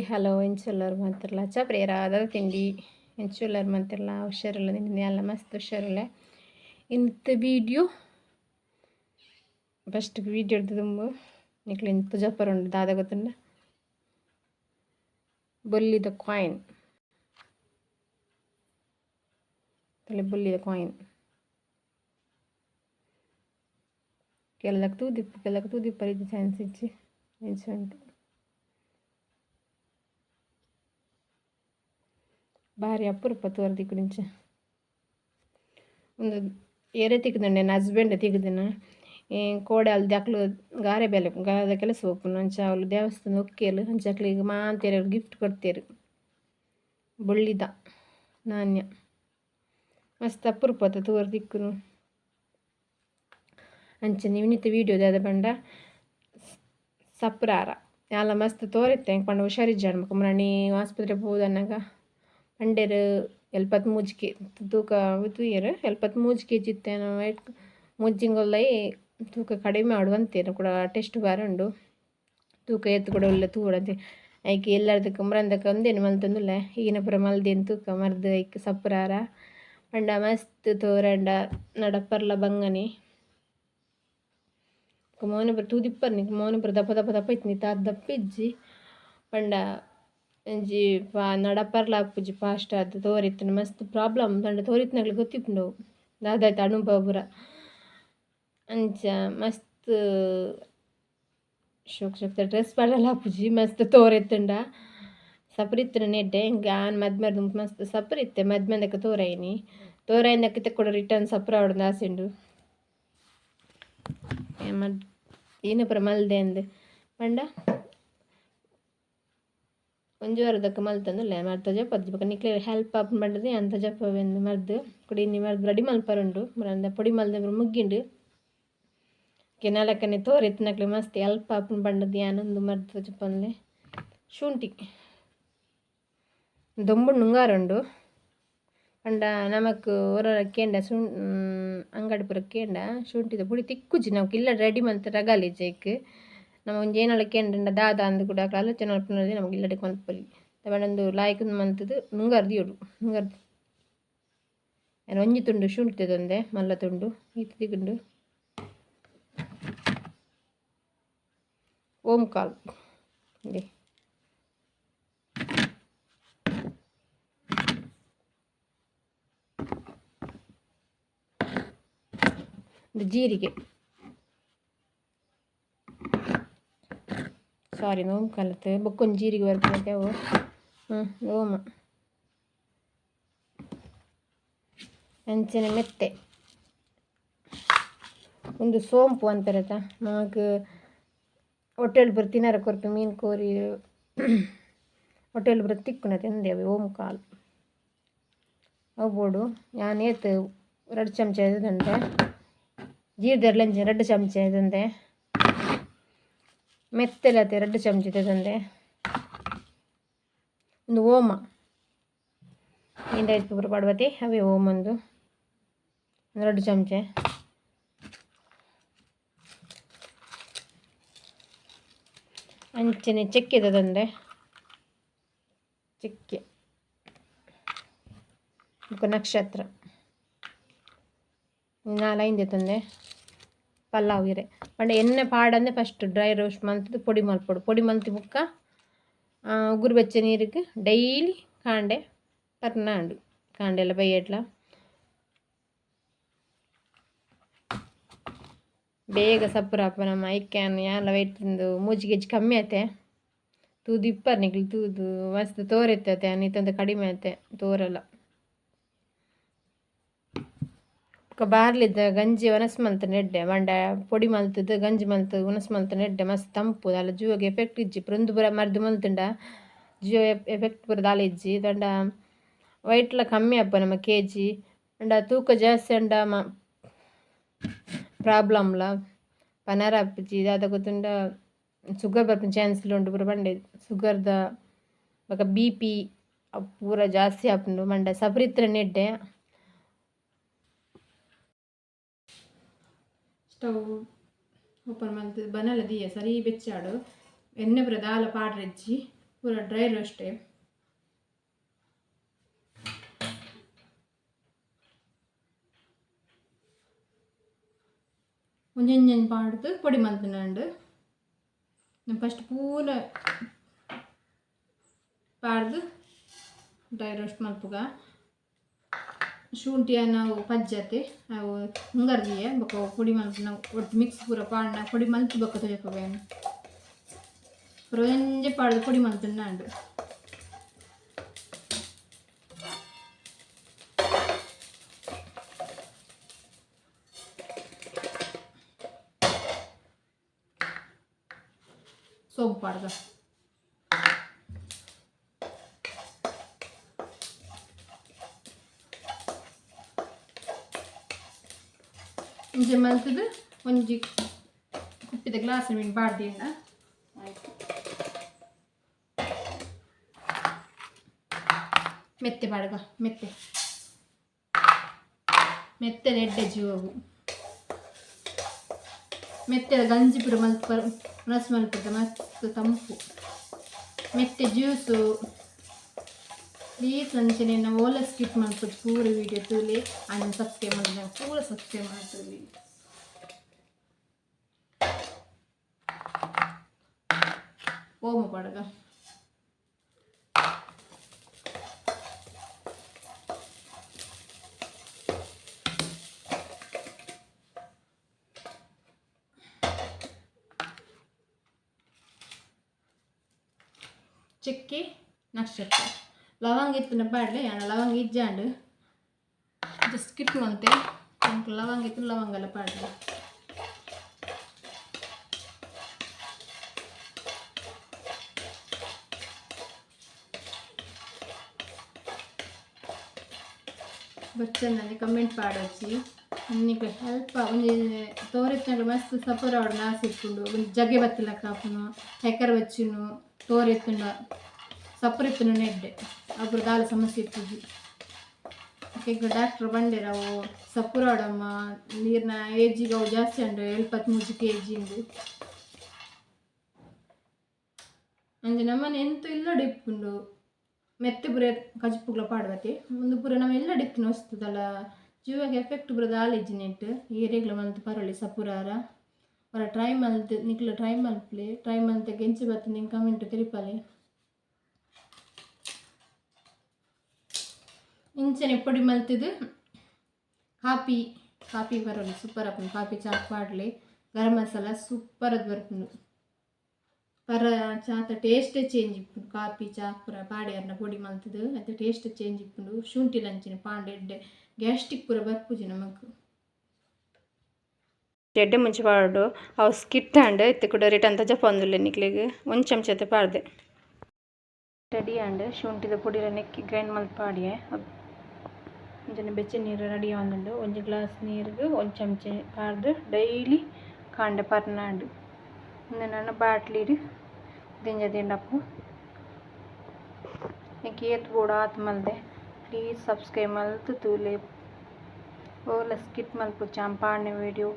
Hello ಎಂಚುಲ್ಲರ್ ಮಾತಿರ್ಲ ಚಪ್ರೇರ ದಾದ ತಿಂಡಿ ಎಂಚುಲ್ಲರ್ ಮಾತಿರ್ಲ ಹುಷಾರಿಲ್ಲ ತಿಂಡಿ ಅಲ್ಲ ಮಸ್ತ್ ಹುಷಾರಿಲ್ಲ. ಇಂತ ವಿಡಿಯೋ ಫಸ್ಟ್ ವಿಡಿಯೋ ದುಂಬು ನಿಕ್ಲೆನ್ ತುಜಪ್ಪರ ಉಂಡು ದಾದ ಗೊತ್ತುಂಡ ಬೊಲ್ಲಿದ ಕಾಯಿನ್ ತಲೆ ಬೊಲ್ಲಿದ ಕಾಯಿನ್ ಕೆಲಕ್ ತೂದಿಪ್ಪು ಕೆಲಕ್ ತೂದಿಪ್ಪರ ಇಜ್ಜಿ ಚಾನ್ಸ್ ಇಜ್ಜಿ ಎಂಚ ಉಂಟು ಭಾರಿ ಅಪರೂಪ ತೋರ ತಿಕ್ಕುನಿಂಚ ಉಂದು ಏರೆ ತಿಕ್ಕುದುಂಡೆ ಎನ್ನ ಹಸ್ಬೆಂಡ್ ತಿಕ್ಕುದಿನ ಕೋಡೆ ಅಲ್ದಿ ಅಕ್ಲು ಗಾರೆ ಬೇಲೆ ಗಾರೆ ಕೆಲಸ ಪೋಪುನು ಅಂಚ ಅವ್ಲು ದೇವಸ್ಥಾನ ಒಕ್ಕೆಲು ಅಂಚ ಅಕ್ಲೆಗ್ ಮಾತೆರೆಗ್ ಗಿಫ್ಟ್ ಕೊರ್ತೆರ್ ಬೊಳ್ಳಿದ ನಾಣ್ಯ ಮಸ್ತ್ ಅಪರೂಪದ ತೂವರೆ ತಿಕ್ಕುನು. ಅಂಚನೆ ಇನಿತ ವೀಡಿಯೋ ದಾದ ಪಂಡ ಸಪ್ರಾರ ಯಾನ್ಲ ಮಸ್ತ್ ತೋರಿತ್ತೆ ಎಂಕ್ ಪಂಡ ಹುಷಾರಿಜ್ಜಾಂಡ್ ಬೊಕ ಮುರಾನಿ ಆಸ್ಪತ್ರೆ ಪೋದನಗ ಪಂಡೆರ್ 73 ಕೆ ತೂಕ ತೂಯೆರ್ 73 ಕೆಜಿ ಇತ್ತೆ ಮೂಜಿ ತಿಂಗೊಲ್ದಾಯಿ ತೂಕ ಕಡಿಮೆ ಆವಡ್ ಪಂತೆರ್ ಕುಡ ಟೆಸ್ಟ್ ಬಾರುಂಡು ತೂಕ ಏತ್ ಕೂಡ ಉಲ್ಲ ತೂವೊಡಂತೆ ಐಕ್ ಎಲ್ಲರ್ದಕ ಮುರಂದಕ ಉಂದೆನ್ ಮಲ್ತೊಂದುಲ್ಲೆ ಈಗಿನ ಪೂರ ಮಲ್ದೆನ್ ತೂಕ ಮರ್ದ್ ಐಕ್ ಸಪ್ರಾರ ಪಂಡ ಮಸ್ತ್ ತೋರಂಡ ನಡಪರ್ಲ ಬಂಗನೆ ಮೋನೆ ಪೂರ ತೂದಿಪ್ಪರ್ ನಿಕ್ ಮೋನೆ ಪೂರ ದಪ್ಪ ದಪ್ಪ ದಪ್ಪ ಇತ್ತಿನಿ ಇತ್ತೆ ಆತ್ ದಪ್ಪ ಇಜ್ಜಿ ಪಂಡ ಒಂಜಿ ನಡಪರ್ಲ ಆಪುಜಿ ಫಾಸ್ಟ್ ಆದ್ ತೋರಿತ್ಂಡ ಮಸ್ತ್ ಪ್ರಾಬ್ಲಮ್ ಪಂಡ ತೋರಿತ್ತಿನಕ್ಲೆಗ್ ಗೊತ್ತಿಪ್ಪುಂಡು ಅವು ದಾದಾಯ್ತ ಅನುಭವ ಪೂರ ಅಂಚ ಮಸ್ತ್ ಶೋಕ್ ಶೋಕ್ದ ಡ್ರೆಸ್ ಪಾಡಲ ಆಪುಜಿ ಮಸ್ತ್ ತೋರಿತ್ತುಂಡ ಸಪುರ ಇತ್ತಿನ ನೆಡ್ಡೆ ಎಂಕ್ ಆನ್ ಮದ್ಮೆರ್ದ್ ದುಂಬು ಮಸ್ತ್ ಸಪುರ ಇತ್ತೆ ಮದ್ಮೆದಕ ತೋರೈನಿ ತೋರೈನಕ್ ಇತ್ತೆ ಕುಡ ರಿಟರ್ನ್ ಸಪುರ ಆವೊಡುಂದು ಆಸೆ ಉಂಡು ಈನ ಪೂರ ಮಲ್ದೆ ಅಂದ್ ಪಂಡ ಒಂಜಿ ವಾರದಕ್ಕ ಮಲ್ತೊಂದುಲ್ಲೆ ಮರ್ದ್ ತೋಜಪಾದ್ ಬೊಕ ನಿಕ್ಲೆಗ್ ಹೆಲ್ಪ್ ಆಪುಂಡು ಪಂಡ್ದ್ ಯಾನ್ ತೋಜಪಾವೆ ಅಂದ್ ಮರ್ದ್ ಕುಡ ಇನಿ ಮರ್ದ್ ರೆಡಿ ಮಲ್ಪರುಂಡು ಪೂರ ಪೊಡಿ ಮಲ್ದ್ ಪೂರ ಮುಗ್ಗಿಂಡ್ ಕೆನಾಲಕ್ಕನೆ ತೋರಿತ್ತಿನಕ್ಲೆಗ್ ಮಸ್ತ್ ಹೆಲ್ಪ್ ಆಪುಂಡು ಪಂಡ್ದ್ ಯಾನ್ ಉಂದು ಮರ್ದ್ ತೋಜಪಾವೊಂದುಲ್ಲೆ. ಶುಂಠಿ ದೊಂಬು ನುಂಗಾರುಂಡು ಪಂಡ ನಮಕ್ ಒರ ಕೇಂಡ ಅಂಗಡಿ ಪೂರ ಕೇಂಡ ಶುಂಠಿದ ಪುಡಿ ತಿಕ್ಕುಜಿ ನಮಕ್ ಇಲ್ಲಡ್ ರೆಡಿ ಮಲ್ತ್ ರಗಾಲಿಜ್ಜಿ ಐಕ್ ನಮ ಒಂಜಿ ಏನಲ ಕೇಂಡ ದಾದ ಅಂದ್ ಕೂಡ ಆಲೋಚನೆ ಮಲ್ಪುನದೇ ನಮಕ್ ಇಲ್ಲಡೆ ಮಲ್ಪೊಲಿ ದಾಯೆ ಉಂದು ಲಾಯ್ಕ್ ಮಲ್ತುದು ನುಂಗಾರ್ ದೀವೊಡು ನುಂಗಾರ್ ಯಾನ್ ಒಂಜಿ ತುಂಡು ಶುಂಠಿ ದೆತೊಂದೆ ಮಲ್ಲ ತುಂಡು ಈತ್ ತಿಕ್ಕುಂಡು. ಓಂ ಕಾಲ್ ಇಂದೆ ಉಂದು ಜೀರಿಗೆ ಸಾರಿ ಓಂ ಕಾಲತ್ ಬೊಕ್ಕೊಂಜಿ ಜೀರಿಗೆ ಬರ್ಪುನತೆ ಅವು ಓಮ ಅಂಚನೆ ಮೆತ್ತೆ ಉಂದು ಸೋಂಪು ಪನ್ಪೆರತ ನಮಕ್ ಹೋಟೆಲ್ ಪೂರ ತಿನರೆ ಕೊರ್ಪಿ ಮೀನು ಕೋರಿ ಹೋಟೆಲ್ ಪೂರ ತಿಕ್ಕುನತೆ ಉಂದೇ ಅವೆ ಓಂ ಕಾಲ್ ಅವು ಬೋಡು ಯಾನ್ ಏತ್ ರಡ್ಡ್ ಚಮಚ ದೆತೊಂಡೆ ಜೀರ್ದೆರ್ಲ ಅಂಚನೆ ರಡ್ಡ್ ಚಮಚ ದೆತೊಂದೆ ಮೆತ್ತೆಲತೆ ರಡ್ಡ್ ಚಮಚ ದೆತೊಂದೆ ಉಂದು ಓಮ ನೀಂದ ಪೂರ ಪಾಡ್ವತೆ ಅವೇ ಓಮ ಉಂದು ರಡ್ಡ್ ಚಮಚ ಅಂಚನೆ ಚಕ್ಕೆ ದೆತೊಂದೆ ಚಕ್ಕೆ ಬೊಕ ನಕ್ಷತ್ರ ನಾಲ್ ಐನ್ ದೆತೊಂದೆ ಪಲಾವ್ ಇರೆ ಪಂಡ ಎಣ್ಣೆ ಪಾಡಂದೆ ಫಸ್ಟ್ ಡ್ರೈ ರೋಸ್ಟ್ ಮಲ್ತುದು ಪೊಡಿ ಮಲ್ಪೊಡು ಪೊಡಿ ಮಲ್ತಿ ಬೊಕ್ಕ ಉಗುರು ಬೆಚ್ಚ ನೀರುಗ್ ಡೈಲಿ ಕಾಂಡೆ ಪರ್ನ ಉಂಡು ಕಾಂಡೆಲ ಬಯ್ಯಡ್ಲ ಬೇಗ ಸಪುರ ಆಪ ನಮ್ಮ ಐಕ್ ಯಾನ್ಲ ವೈಟ್ ಮೂಜಿ ಕೆಜಿ ಕಮ್ಮಿ ಆತೆ ತೂದು ಇಪ್ಪರ್ ನಿಕ್ಲು ತೂದು ಮಸ್ತ್ ತೋರಿತ್ತತೆ ಯಾನ್ ಇತ್ತೊಂತೆ ಕಡಿಮೆ ಆತೆ ತೋರಲ ಬೊಕ ಬಾರ್ಲಿದ ಗಂಜಿ ವನಸ್ ಮಲ್ತ್ಂಡ ಎಡ್ಡೆ ಪಂಡ ಪೊಡಿ ಮಲ್ತುದು ಗಂಜಿ ಮಲ್ತ್ ವನಸ್ ಮಲ್ತ್ಂಡ ಎಡ್ಡೆ ಮಸ್ತ್ ತಂಪು ದಾಲ ಜೂವಗ್ ಎಫೆಕ್ಟ್ ಇಜ್ಜಿ ಪೂರ ಉಂದು ಪೂರ ಮರ್ದ್ ಮಲ್ತ್ಂಡ ಜೂವ ಎಫೆಕ್ಟ್ ಪೂರ ದಾಲ ಇಜ್ಜಿ ದಾಂಡ ವೈಟ್ ಲ ಕಮ್ಮಿ ಆಪ ನಮ ಕೆಜಿ ಪಂಡ ತೂಕ ಜಾಸ್ತಿ ಆಂಡ ಪ್ರಾಬ್ಲಮ್ ಲ ಪನರ ಆಪುಜಿ ದಾದ ಗೊತ್ತುಂಡ ಶುಗರ್ ಬರ್ಪಿನ ಚಾನ್ಸ್ ಲ ಉಂಡು ಪೂರ ಪಂಡೆರ್ ಶುಗರ್ ದ ಬೊಕ ಬಿಪಿ ಅವು ಪೂರ ಜಾಸ್ತಿ ಆಪುಂಡು ಪಂಡ ಸಪುರ ಇತ್ತಿನ ಎಡ್ಡೆ. ಸ್ಟವ್ ಓಪನ್ ಮಲ್ತ್ ಬನಲ ದೀಯ ಸರಿ ಬೆಚ್ಚಾಡು ಎಣ್ಣೆ ಪೂರ ದಾಲ ಪಾಡ್ರೆಜ್ಜಿ ಪೂರ ಡ್ರೈ ರೋಸ್ಟ್ ಒಂಜೊಂಜೊಂಜಿ ಪಾಡ್ದು ಪೊಡಿ ಮಲ್ತಿನಂಡು ಫಸ್ಟ್ ಪೂರ ಪಾಡ್ದು ಡ್ರೈ ರೋಸ್ಟ್ ಮಲ್ಪುಗ ಶುಂಠಿಯ ನಾವು ಪಜ್ಜತೆ ಅವು ಮುಂಗರ್ದಿಯ ಬೊಕ ಪೊಡಿ ಮಲ್ಪುನ ಒಟ್ಟು ಮಿಕ್ಸ್ ಪೂರ ಪಾಡ್ನ ಪೊಡಿ ಮಲ್ತು ಬೊಕ ತೊಜಪುವೇನು ಪೂರ ಒಂಜೆ ಪಾಡ್ದು ಪೊಡಿ ಮಲ್ತಿನಾಂಡು ಸೋಂಪು ಪಾಡ್ದ ಇಂಚೆ ಮಲ್ತದು ಒಂಜಿ ಕುಪ್ಪಿದ ಗ್ಲಾಸ್ ಮೀನು ಬಾಡ್ದಿಣ್ಣ ಆಯಿತು ಮೆತ್ತೆ ಪಾಡ್ಗ ಮೆತ್ತೆ ಮೆತ್ತೆ ಎಡ್ಡೆ ಜೀವವು ಮೆತ್ತೆ ಗಂಜಿ ಪೂರ ಮಲ್ತ್ ಮನಸ್ಸು ಮಲ್ಪುದ ಮಸ್ತ್ ತಂಪು ಮೆತ್ತೆ ಜ್ಯೂಸು ಪ್ಲೀಸ್ ಅಂಚನೆ ನಾವು ಓಲ ಸ್ಕಿಪ್ ಮಲ್ಪೊಡು ಪೂರ ವೀಡಿಯೋ ತೂಲೆ ಅಂಚ ಸಬ್ಸ್ಕ್ರೈಬ್ ಮಲ್ಪುನ ಪೂರ ಸಬ್ಸ್ಕ್ರೈಬ್ ಮಲ್ತುಲಿ ಓಮ ಪಾಡ್ಗ ಚಕ್ಕೆ ನಕ್ಷತ್ರ ಲವಂಗ ಇತ್ತಿನ ಪಾಡ್ಲೆ ಯಾನ ಲವಂಗ ಇಜ್ಜಾಂಡು ಜಸ್ಟ್ ಸ್ಕಿಪ್ ಮಲ್ತೆ ಅಂಕ್ ಲವಂಗ ಇತ್ತು ಲವಂಗಲ ಪಾಡ್ಲೆ ಬರ್ಚಂదని ಕಮೆಂಟ್ ಪಾಡೊಚ್ಚಿ ನಿಕ್ಲೆ ಹೆಲ್ಪ್ ಒಂಜಿ ತೋರೆತ್ನಗ ಮಸ್ತ್ ಸಪೋರ್ ಆವಡ್ ಆಸೆ ಇಪ್ಪುಂಡು ಒಂಜಿ ಜಗೆ ಬತ್ತಿಲಕ್ಕ ಆಪುನು ಹೆಕರ್ ಬಚ್ಚುನು ತೋರೆತ್ತುಂಡ ಸಪುರ ನೆಡ್ಡೆ ಅಪುರ ದಾಲ ಸಮಸ್ಯೆ ಇಪ್ಪುಜಿ ಈಗ ಡಾಕ್ಟ್ರ್ ಬಂಡೇರ್ ಅವು ಸಪುರಾಡಮ್ಮ ನೀರಿನ ಏಜಿಗೆ ಅವು ಜಾಸ್ತಿ ಅಂಡು 73 ಕೆ ಜಿ ಅಂಚೆ ನಮ್ಮನೆ ಎಂತ ಇಲ್ಲಡೆ ಇಪ್ಪುಂಡು ಮೆತ್ತೆ ಪೂರ ಕಜಿಪುಗ್ಲ ಪಾಡ್ವತಿ ಒಂದು ಪೂರ ನಮ್ಮ ಎಲ್ಲ ಇತ್ತಿನ ವಸ್ತುದಲ್ಲ ಜೀವಕ್ಕೆ ಎಫೆಕ್ಟ್ ಪೂರ ದಾಲ ಇಜ್ಜಿ ನೆಟ್ ಏರಿಗ್ಲ ಮಲ್ತ್ ಪರೊಲಿ ಸಪುರಾರ ಹೊರ ಟ್ರೈ ಮಲ್ತ್ ನಿಕ್ಲ ಟ್ರೈ ಮಲ್ಪಲೆ ಟ್ರೈ ಮಲ್ತ್ ಎಂಚ ಬತ್ತ್ಂಡ್ ಎಂಕ್ ಕಮೆಂಟ್ ತೆರಿಪಾಲೆ ಇಂಚನೆ ಪೊಡಿ ಮಲ್ತಿದ್ದು ಕಾಪಿ ಕಾಪಿ ಬರೋಲ್ಲ ಸೂಪರ್ ಆಪುಂಡು ಕಾಪಿ ಚಾಕ್ ಪಾಡ್ಲೆ ಗರಂ ಮಸಾಲ ಸೂಪರ್ ಅದು ಬರ್ಪುಂಡು ಪರ ಚಾತ ಟೇಸ್ಟೇ ಚೇಂಜ್ ಇಪ್ಪುಂಡು ಕಾಪಿ ಚಾಕ್ ಪೂರ ಪಾಡ್ಯಾರ್ನ ಪೊಡಿ ಮಲ್ತಿದ್ದು ಅತ್ತ ಟೇಸ್ಟ್ ಚೇಂಜ್ ಇಪ್ಪುಂಡು ಶುಂಠಿ ಲಂಚಿನ ಪಾಂಡೆ ಎಡ್ಡೆ ಗ್ಯಾಸ್ಟ್ರಿಕ್ ಪೂರ ಬರ್ಪುಜಿ ನಮಕ್ ಎಡ್ಡೆ ಮುಂಚೆ ಪಾಡು ಅವು ಸ್ಕಿಟ್ ಆಂಡ್ ಇತ್ತೆ ಕುಡ ರಿಟರ್ನ್ ತಜಪೊಂದುಲ್ಲೆ ನಿಕ್ಲೆಗ್ ಒಂಜಿ ಚಮಚತೆ ಪಾಡ್ದೆ ರೆಡಿ ಆಂಡ್ ಶುಂಠಿದ ಪೊಡಿಲ ನೆಕ್ಕಿ ಗ್ರೈಂಡ್ ಮಲ್ತ್ ಪಾಡಿಯೆ ಒಂಜನೆ ಬೆಚ್ಚ ನೀರು ರೆಡಿ ಆವೊಂದುಂಡು ಒಂಜಿ ಗ್ಲಾಸ್ ನೀರಿಗೆ ಒಂಜಿ ಚಮಚ ಪಾಡ್ದು ಡೈಲಿ ಕಾಂಡೆ ಪರ್ನಾಂಡ್ ಉಂದೆನ್ ನನ ಬಾಟ್ಲಿಡ್ ದಿಂಜ ದಿಂಡಪ್ಪು ಎಂಕ್ ಏತ್ ಬೋಡು ಆತ್ ಮಲ್ದೆ ಪ್ಲೀಸ್ ಸಬ್ಸ್ಕ್ರೈಬ್ ಮಲ್ತ್ ತೂಲೆ ಓಲ ಸ್ಕಿಪ್ ಮಲ್ಪೊಚ್ಚಿ ಆಂದ್ ಪಾಡ್ನೆ ವೀಡಿಯೋ.